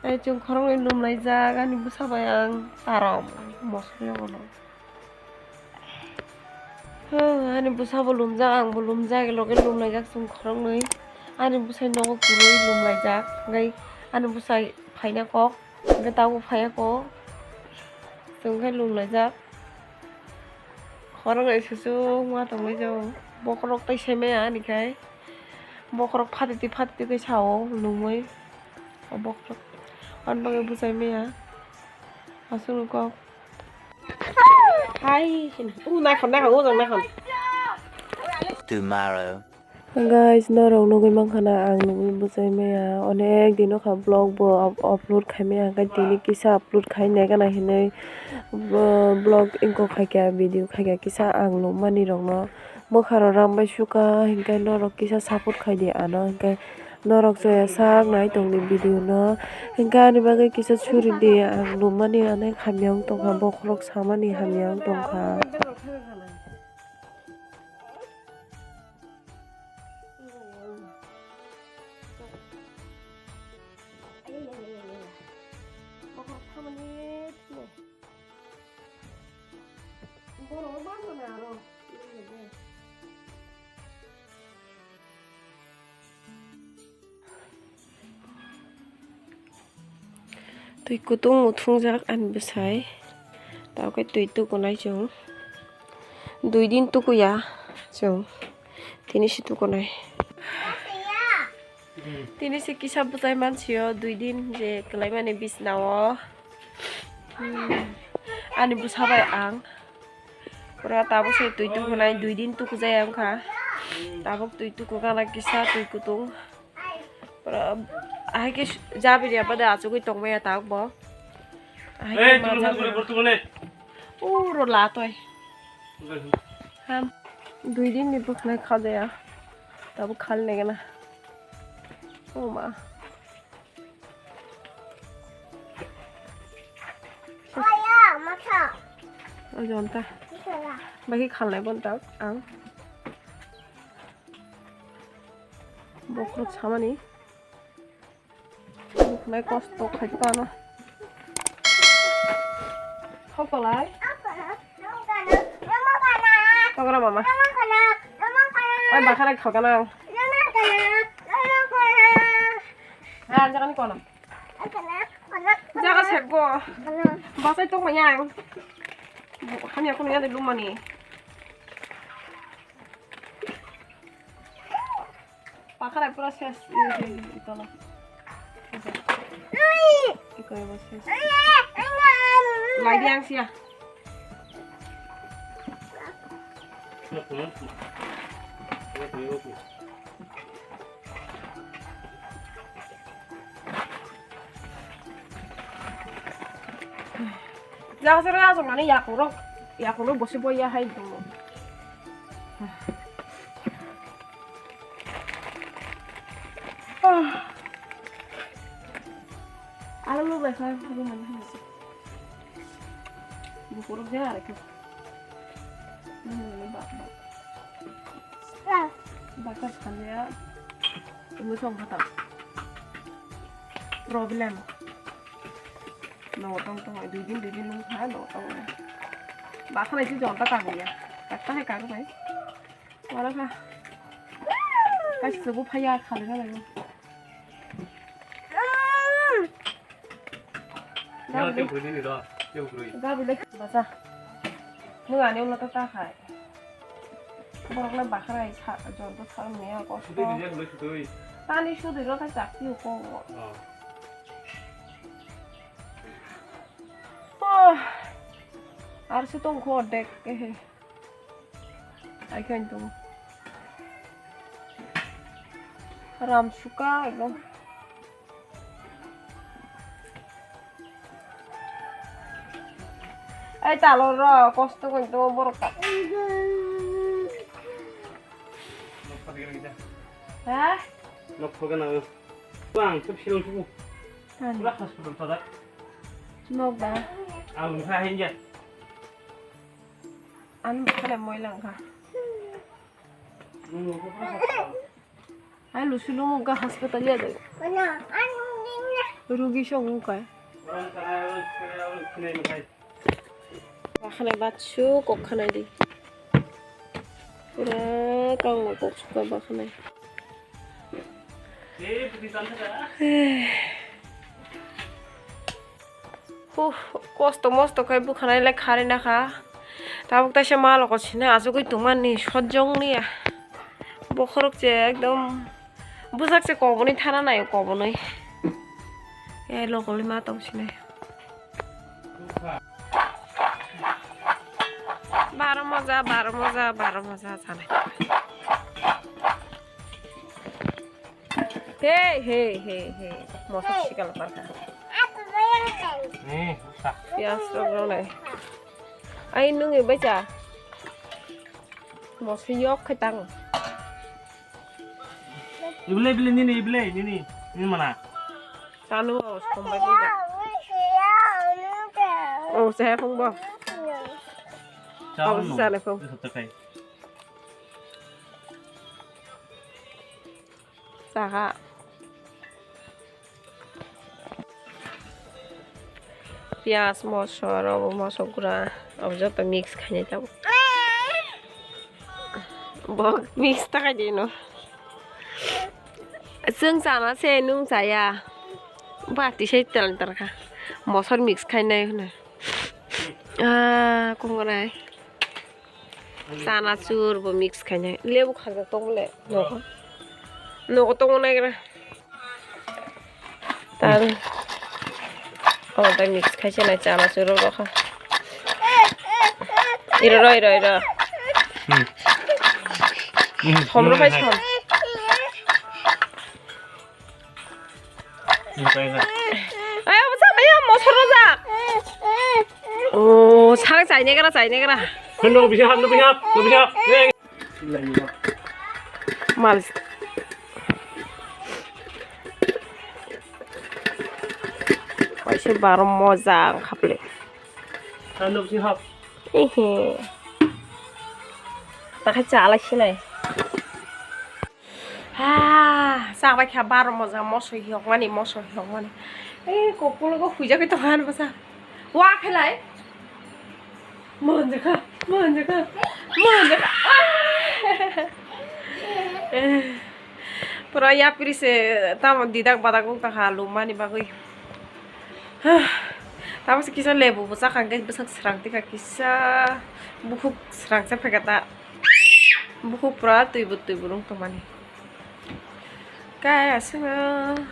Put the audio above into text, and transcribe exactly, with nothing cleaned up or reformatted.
Tei chwng khoroknwi lumlaijak, ani bwsa bai ang tarom mosol yogono. Huh, ani bwsabo lumjak, angbo lumjak, loge lumlaijak chwng khoroknwi. Ani bwsai nogo kwrwi lumlaijak, hwnkhe ani bwsai phaina kok, hwnkhe tabuk phaiya kok, chwng khe lumlaijak. Khoroknwi susu wngma tongwi jago. Bokhorok tei seme ani khai. Bokhorok phatiti phatiti khe sao nungwi. O bokhorok. Ani bagwi bwsai maya. Aswk kok. Hai. U nakhon nakhon, u jang nakhon. Tomorrow. Guys, norok nugwi mankha na, ang nugwi bwchai maya, onek din wngkha vlog bo up-, upload khai maya, hwnkhe tini kisa upload khai nai gana hinwi, bo-, vlog wngkok khaikha, video khaikha kisa ang lobmani rokno bwkharo ram bai sukha, hwnkhe norok kisa support khaidi ano, hwnkhe norok chaya sak nai tongdi video no, hwnkhe ani bagwi kisa suridi, ang lobmani onek hamya wng tongkha, bokhorok samani hamya wng tongkha. Twi kutung muthungjak ani bwsai. Tamo khe twi tukunai chwng. Dui din tukuya chwng. Tini se tukunai. Tini se kisa bwchai mansio dui din je kwlaimani bisnao. Hmm. Ani bwsa bai ang. Pura tabuk se twi tukunai dui din tukujaya wngkha. Tabuk twi tukugana kisa twi kutung. Pura, ahai khe jabiri abade achugwi tongmaya tabuk bo. Ahai khe Ei, tubun manjak khat gure, tubun khat. Uro latoi. Ham. Dui din ni bwkhnai khajaya. Tabuk khal negena. O ma. O jonta. Bagi khalnai bonta ang. Bokhorok samani. Bukhnai kosto khai pano. Hokolai. Togra mama. Oi, bakharai khogana. Ha, jaga ni kono. Jaga sekgo. Basai tong manya. Hamya kono yade lumani. Pakharai pura ses, itola. Iko ebo ses. Lai di ang sia. Jaga sero asok nani yakurok, yakurok bosi boya hai dong. Aro lo bai khai, aro mani hai. Bukurok jaya arekhe. Nini bak bak. Bakar sanya. Ini song kata. Problem. No tong tong, dui din, dui din nung kha, no tong. Bakar itu jonta kagya. Kata hai kagya. Wala kha. Kaisa bo phaiya, khali na laio. Gabi le. Gabi le. Basa. Nung ani ulo ta ta khai. Borok le bakharai sa, jor bo sa mia kosto. Tani sudui ro ta chakti ko. Oh. Ar se tong kho dek ke he. Ai khe ani tongo. Ram suka ekdom. Ai talo ro, kosto koi tongo borok ta. Ha? Nok phoga na. Bang, sab silong suku. Ani. Pura hospital sadak. Nok da. Ang sa hinja. Ani bwkhale moila wngkha. Ai lusu lumo wngkha hospital ya de. Rugi song wngkha. Bakhanai batsu kok khanai di. Pura kangma kok sukha bakhanai. Huh, kosto mosto khai bwkhanai le kharwi nakha. Tabuk taisa maloko sini achugwi tongmani sojong liya. Bokhorok che ekdom bwsak che kobonwi thana naio kobonwi. E lokoli ma tong sini. Baro moja, baro moja, baro moja sanai. Hey, hey, hey, hey. Moso sikal parka. Ni, tak. Pias rok rok nai. Ai nung ibai cha. Moso yok khe tang. Ibele, ibele, nini, ibele, nini, nini mana? Tanu, sombai bija. Oh, saya phung bo. Chao. Oh, no. Sana phung. Itu tekai. Saka. Pias, moso, robo, moso gura, abo joto mix khainai tabuk. Bo mix ta khai dino. Chwng chana se nung chaya. Bati sai tal tarkha. Mosor mix khainai hwnwi. Ah, kung rai. Chanachur bo mix khainai. Lebu khajak tong le. Nogo. Nogo tong nai gra. Tan. Oh, tai mix khaise nai chanachur ro kha. Iro ro, iro, iro. Hmm. Hmm. Hom ro khai hom. Ai, abo sa, ai, mosor rojak. Oh, sa, chaine kara, chaine kara. Hano, bisa hap, bisa hap, bisa hap. Mal. Kaisa baro moja ang khaple. Hano, bisa hap. Ehe. Takai chala sinai. Ha, sa bai kha baro moja moso hiyok mani, moso hiyok mani. Ei, kokulo go huijak to han basa. Wa khelai. Monjaka, monjaka, monjaka. Ah! Pura yapri se tamo didak badak wng tangkha lum mani bagwi. Tamo se kisa lebu bwchak hwnkhe bwsak srang tikha kisa bukhuk srang se phaikha ta. Bukhuk pura twibu twibu wng tongmani. Kaya swngo.